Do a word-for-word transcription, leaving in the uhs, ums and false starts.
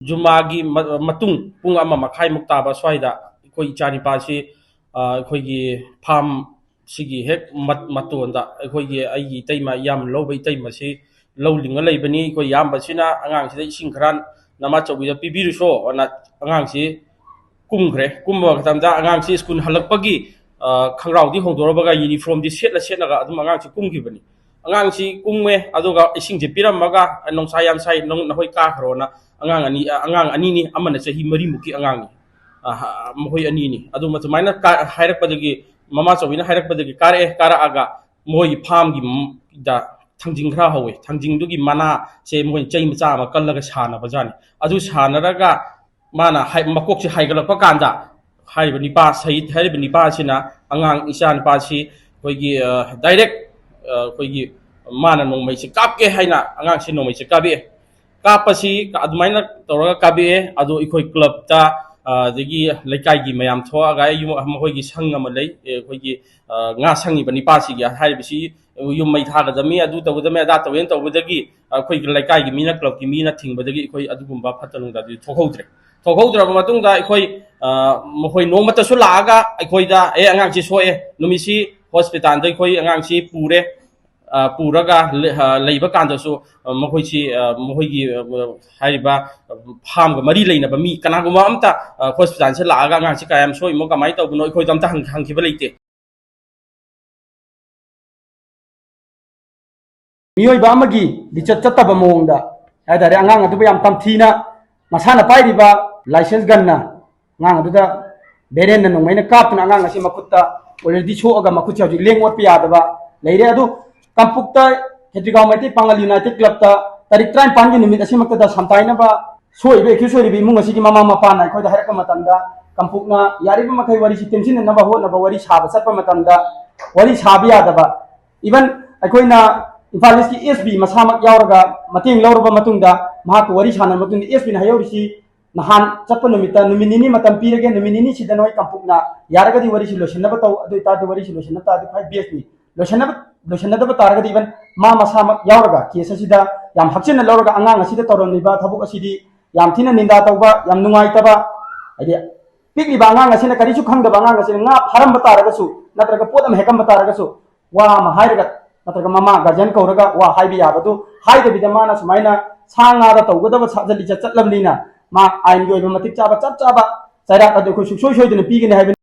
ꯖꯨꯃꯥꯒꯤ ꯃ- ꯃꯇꯨꯡ ꯄꯨꯡ ꯑꯃ ꯃꯈꯥꯏꯃꯨꯛ ꯇꯥꯕ ꯁ꯭ꯋꯥꯏꯗ ꯑꯩꯈꯣꯏ ꯏꯆꯥꯅꯤꯄꯥꯁꯤ, ꯑ, ꯑꯩꯈꯣꯏꯒꯤ ꯐꯥꯝ ꯁꯤꯒꯤ ꯍꯦꯛ ꯃꯠ- ꯃꯇꯣꯟꯗ ꯑꯩꯈꯣꯏꯒꯤ, ꯑꯩꯒꯤ ꯏꯇꯩꯃ, ꯏꯌꯥꯝꯕ ꯂꯧꯕ ꯏꯇꯩꯃꯁꯤ ꯂꯧ ꯂꯤꯡꯉ ꯂꯩꯕꯅꯤ꯫ ꯑꯩꯈꯣꯏ ꯏꯌꯥꯝꯕꯁꯤꯅ ꯑꯉꯥꯡꯁꯤꯗ ꯏꯁꯤꯡ ꯈꯔ ꯅꯃꯥ ꯆꯧꯕꯤꯗ ꯄꯤꯕꯤꯔꯨꯁꯣ ꯑꯅ ꯑꯉꯥꯡꯁꯤ ꯀꯨꯝꯈ꯭ꯔꯦ꯫ ꯀꯨꯝꯕ ꯃꯇꯝꯗ ꯑꯉꯥꯡꯁꯤ ꯁ꯭ꯀꯨꯜ ꯍꯜꯂꯛꯄꯒꯤ, ꯑ, ꯈꯪꯒ꯭ꯔꯥꯎꯗꯤ ꯍꯣꯡꯗꯣꯔꯕꯒ ꯌꯨꯅꯤꯐꯣꯔꯝꯗꯤ ꯁꯦꯠꯂ ꯁꯦꯠꯂꯒ ꯑꯗꯨꯝ ꯑꯉꯥꯡꯁꯤ ꯀꯨꯝꯈꯤꯕꯅꯤ꯫ ꯑꯉꯥꯡꯁꯤ ꯀꯨꯝꯃꯦ, ꯑꯗꯨꯒ ꯏꯁꯤꯡꯁꯦ ꯄꯤꯔꯝꯃꯒ, "ꯅꯨꯡꯁꯥ ꯌꯥꯝ ꯁꯥꯏ, ꯅꯪ, ꯅꯈꯣꯏ ꯀꯥꯈ꯭ꯔꯣꯅ" ꯑꯉꯥꯡ ꯑꯅꯤ, ꯑꯉꯥꯡ ꯑꯅꯤꯅꯤ, ꯑꯃꯅ ꯆꯍꯤ ꯃꯔꯤꯃꯨꯛꯀꯤ ꯑꯉꯥꯡꯅꯤ꯫ ꯑ, ꯃꯈꯣꯏ ꯑꯅꯤꯅꯤ꯫ ꯑꯗꯨ ꯁꯨꯃꯥꯏꯅ ꯀꯥ- ꯍꯥꯏꯔꯛꯄꯗꯒꯤ, ꯃꯃꯥ ꯆꯧꯕꯤꯅ ꯍꯥꯏꯔꯛꯄꯗꯒꯤ ꯀꯥꯔꯛꯑꯦ꯫ ꯀꯥꯔꯛꯑꯒ ꯃꯈꯣꯏꯒꯤ ꯐꯥꯝꯒꯤ ꯃ- ꯗ ꯊꯥꯡꯖꯤꯡ ꯈꯔ ꯍꯧꯋꯦ꯫ ꯊꯥꯡꯖꯤꯡꯗꯨꯒꯤ ꯃꯅꯥꯁꯦ ꯃꯈꯣꯏꯅ ꯆꯩ ꯃꯆꯥ ꯑꯃ ꯀꯜꯂꯒ ꯁꯥꯟꯅꯕꯖꯥꯠꯅꯤ꯫ ꯑꯗꯨ ꯁꯥꯟꯅꯔꯒ ꯃꯥꯅ ꯍꯥꯏ- ꯃꯀꯣꯛꯁꯦ ꯍꯥꯏꯒꯠꯂꯛꯄ ꯀꯥꯟꯗ ꯍꯥꯏꯔꯤꯕ ꯅꯤꯄꯥ, ꯁꯍꯤꯗ ꯍꯥꯏꯔꯤꯕ ꯅꯤꯄꯥꯁꯤꯅ ꯑꯉꯥꯡ ꯏꯆꯥ ꯅꯨꯄꯥꯁꯤ ꯑꯩꯈꯣꯏꯒꯤ, ꯑ, ꯗꯥꯏꯔꯦꯛ, ꯑ, ꯑꯩꯈꯣꯏꯒꯤ ꯃꯥꯅ ꯅꯣꯡꯃꯩꯁꯦ ꯀꯥꯞꯀꯦ ꯍꯥꯏꯅ ꯑꯉꯥꯡꯁꯤ ꯅꯣꯡꯃꯩꯁꯦ ꯀꯥꯞꯄꯛꯑꯦ꯫ ꯀꯥꯞꯄꯁꯤ ꯑꯗꯨꯃꯥꯏꯅ ꯇꯧꯔꯒ ꯀꯥꯞꯄꯛꯑꯦ꯫ ꯑꯗꯣ ꯑꯩꯈꯣꯏ ꯀ꯭ꯂꯕꯇ, ꯑ, ꯑꯗꯒꯤ ꯂꯩꯀꯥꯏꯒꯤ ꯃꯌꯥꯝ ꯊꯣꯛꯑꯒ, ꯑꯩ ꯌꯨꯝ, ꯃꯈꯣꯏꯒꯤ ꯁꯪ ꯑꯃ ꯂꯩ, ꯑꯩꯈꯣꯏꯒꯤ, ꯑ, ꯉꯥ ꯁꯪꯉꯤꯕ ꯅꯤꯄꯥꯁꯤꯒꯤ ꯍꯥꯏꯔꯤꯕꯁꯤ ꯌꯨꯝ ꯃꯩ ꯊꯥꯒꯗꯕꯅꯤ, ꯑꯗꯨ ꯇꯧꯒꯗꯕꯅꯤ, ꯑꯗꯥ ꯇꯧꯒꯦꯅ ꯇꯧꯕꯗꯒꯤ ꯑꯩꯈꯣꯏꯒꯤ ꯂꯩꯀꯥꯏꯒꯤ ꯃꯤꯅ, ꯀ꯭ꯂꯕꯀꯤ ꯃꯤꯅ ꯊꯤꯡꯕꯗꯒꯤ ꯑꯩꯈꯣꯏ ꯑꯗꯨꯒꯨꯝꯕ ꯐꯠꯇ ꯅꯨꯡꯗ ꯑꯗꯨꯗꯤ ꯊꯣꯛꯍꯧꯗ꯭ꯔꯦ꯫ ꯊꯣꯛꯍꯧꯗ꯭ꯔꯕ ꯃꯇꯨꯡꯗ ꯑꯩꯈꯣꯏ, ꯑ, ꯃꯈꯣꯏ ꯅꯣꯡꯃꯇꯁꯨ ꯂꯥꯛꯑꯒ ꯑꯩꯈꯣꯏꯗ, "ꯑꯦ, ꯑꯉꯥꯡꯁꯤ ꯁꯣꯛꯑꯦ", ꯅꯨꯃꯤꯠꯁꯤ ꯍꯣꯁꯄꯤꯇꯥꯜꯗ ꯑꯩꯈꯣꯏ ꯑꯉꯥꯡꯁꯤ ꯄꯨꯔꯦ꯫ ꯑ, ꯄꯨꯔꯒ ꯂꯩ-, ꯑ, ꯂꯩꯕ ꯀꯥꯟꯗꯁꯨ, ꯑ, ꯃꯈꯣꯏꯁꯤ, ꯑ, ꯃꯈꯣꯏꯒꯤ, ꯑ, ꯍꯥꯏꯔꯤꯕ, ꯑ, ꯐꯥꯝꯒ ꯃꯔꯤ ꯂꯩꯅꯕ ꯃꯤ ꯀꯅꯥꯒꯨꯝꯕ ꯑꯝꯇ, ꯑ, ꯍꯣꯁꯄꯤꯇꯥꯜꯁꯤꯗ ꯂꯥꯛꯑꯒ "ꯑꯉꯥꯡꯁꯤ ꯀꯌꯥꯝ ꯁꯣꯛꯏꯃꯣ, ꯀꯃꯥꯏꯅ ꯇꯧꯕꯅꯣ?" ꯑꯩꯈꯣꯏꯗ ꯑꯝꯇ ꯍꯪ-, ꯍꯪꯈꯤꯕ ꯂꯩꯇꯦ꯫ ꯃꯤꯑꯣꯏꯕ ꯑꯃꯒꯤ ꯂꯤꯆꯠ ꯆꯠꯇꯕ ꯃꯑꯣꯡꯗ ꯍꯥꯏꯇꯥꯔꯦ, ꯑꯉꯥꯡ ꯑꯗꯨꯕꯨ ꯌꯥꯝ ꯇꯝꯊꯤꯅ ꯃꯁꯥꯅ ꯄꯥꯏꯔꯤꯕ ꯂꯥꯏꯁꯦꯟꯁ ꯒꯟꯅ ꯑꯉꯥꯡ ꯑꯗꯨꯗ ꯕꯦꯔꯦꯟꯅ ꯅꯣꯡꯃꯩꯅ ꯀꯥꯞꯇꯨꯅ ꯑꯉꯥꯡ ꯑꯁꯤ ꯃꯈꯨꯠꯇ already ꯁꯣꯛꯑꯒ ꯃꯈꯨꯠꯁꯦ ꯍꯧꯖꯤꯛ ꯂꯦꯡ ꯑꯣꯠꯄ ꯌꯥꯗꯕ ꯂꯩꯔꯦ꯫ ꯑꯗꯨ ꯀꯥꯡꯄꯣꯛꯇ ꯈꯦꯇ꯭ꯔꯤꯒꯥꯎ ꯃꯩꯇꯩ ꯄꯥꯉꯜ ꯌꯨꯅꯥꯏꯇꯦꯠ ꯀ꯭ꯂꯕꯇ ꯇꯥꯔꯤꯛ ꯇꯔꯥꯅꯤꯄꯥꯟꯒꯤ ꯅꯨꯃꯤꯠ ꯑꯁꯤꯃꯛꯇꯗ ꯁꯝꯇꯥꯏꯅꯕ ꯁꯣꯛꯏꯕ, ꯑꯦꯀ꯭ꯌꯨꯁ ꯑꯣꯏꯔꯤꯕ ꯏꯃꯨꯡ ꯑꯁꯤꯒꯤ ꯃꯃꯥ ꯃꯄꯥꯅ ꯑꯩꯈꯣꯏꯗ ꯍꯥꯏꯔꯛꯄ ꯃꯇꯝꯗ, ꯀꯥꯡꯄꯣꯛꯅ ꯌꯥꯔꯤꯕ ꯃꯈꯩ ꯋꯥꯔꯤꯁꯤ ꯇꯦꯝꯁꯤꯟꯅꯅꯕ ꯍꯣꯠꯅꯕ, ꯋꯥꯔꯤ ꯁꯥꯕ ꯆꯠꯄ ꯃꯇꯝꯗ ꯋꯥꯔꯤ ꯁꯥꯕ ꯌꯥꯗꯕ, even ꯑꯩꯈꯣꯏꯅ ꯏꯝꯐꯥꯜ ꯏꯁꯀꯤ ꯑꯦꯁ ꯄꯤ ꯃꯁꯥꯃꯛ ꯌꯥꯎꯔꯒ ꯃꯇꯦꯡ ꯂꯧꯔꯕ ꯃꯇꯨꯡꯗ, ꯃꯍꯥꯛꯀ ꯋꯥꯔꯤ ꯁꯥꯟꯅꯔꯕ ꯃꯇꯨꯡꯗ, ꯑꯦꯁ ꯄꯤꯅ ꯍꯥꯏꯍꯧꯔꯤꯁꯤ, "ꯅꯍꯥꯟ ꯆꯠꯄ ꯅꯨꯃꯤꯠꯇ ꯅꯨꯃꯤꯠ ꯅꯤꯅꯤ ꯃꯇꯝ ꯄꯤꯔꯒꯦ, ꯅꯨꯃꯤꯠ ꯅꯤꯅꯤꯁꯤꯗ ꯅꯣꯏ ꯀꯥꯡꯄꯣꯛꯅ ꯌꯥꯔꯒꯗꯤ ꯋꯥꯔꯤꯁꯤ ꯂꯣꯏꯁꯤꯟꯅꯕ ꯇꯧ, ꯑꯗꯨ ꯑꯣꯏꯇꯥꯔꯗꯤ ꯋꯥꯔꯤꯁꯤ ꯂꯣꯏꯁꯤꯟꯅ ꯇꯥꯔꯗꯤ ꯈ꯭ꯋꯥꯏ ꯕꯦꯁꯅꯤ꯫ ꯂꯣꯏꯁꯤꯟꯅꯕ, ꯂꯣꯏꯁꯤꯟꯅꯗꯕ ꯇꯥꯔꯒꯗꯤ even ꯃꯥ ꯃꯁꯥꯃꯛ ꯌꯥꯎꯔꯒ ꯀꯦꯁ ꯑꯁꯤꯗ ꯌꯥꯝ ꯍꯛꯆꯤꯟꯅ ꯂꯧꯔꯒ ꯑꯉꯥꯡ ꯑꯁꯤꯗ ꯇꯧꯔꯝꯂꯤꯕ ꯊꯕꯛ ꯑꯁꯤꯗꯤ ꯌꯥꯝ ꯊꯤꯅ ꯅꯤꯟꯗꯥ ꯇꯧꯕ, ꯌꯥꯝ ꯅꯨꯡꯉꯥꯏꯇꯕ, ꯍꯥꯏꯗꯤ ꯄꯤꯛꯂꯤꯕ ꯑꯉꯥꯡ ꯑꯁꯤꯅ ꯀꯔꯤꯁꯨ ꯈꯪꯗꯕ ꯑꯉꯥꯡ ꯑꯁꯤꯅ ꯉꯥ ꯐꯥꯔꯝꯕ ꯇꯥꯔꯒꯁꯨ, ꯅꯠꯇ꯭ꯔꯒ ꯄꯣꯠ ꯑꯃ ꯍꯦꯛꯂꯝꯕ ꯇꯥꯔꯒꯁꯨ, ꯋꯥ ꯑꯃ ꯍꯥꯏꯔꯒ, ꯅꯠꯇ꯭ꯔꯒ ꯃꯃꯥ ꯒꯥꯔꯖꯤꯌꯟ ꯀꯧꯔꯒ ꯋꯥ ꯍꯥꯏꯕ ꯌꯥꯕꯗꯨ ꯍꯥꯏꯗꯕꯤꯗ, ꯃꯥꯅ ꯁꯨꯃꯥꯏꯅ ꯁꯥ ꯉꯥꯗ ꯇꯧꯒꯗꯕ ꯁꯥꯖꯠ ꯂꯤꯆꯠ ꯆꯠꯂꯕꯅꯤꯅ, ꯃꯥ ꯑꯥꯏꯟꯒꯤ ꯑꯣꯏꯕ ꯃꯇꯤꯛ ꯆꯥꯕ ꯆꯞ ꯆꯥꯕ ꯆꯩꯔꯥꯛ ꯑꯗꯨ ꯑꯩꯈꯣꯏ ꯁꯨꯡꯁꯣꯏ ꯁꯣꯏꯗꯅ ꯄꯤꯒꯅꯤ ꯍꯥꯏꯕꯅꯤ꯫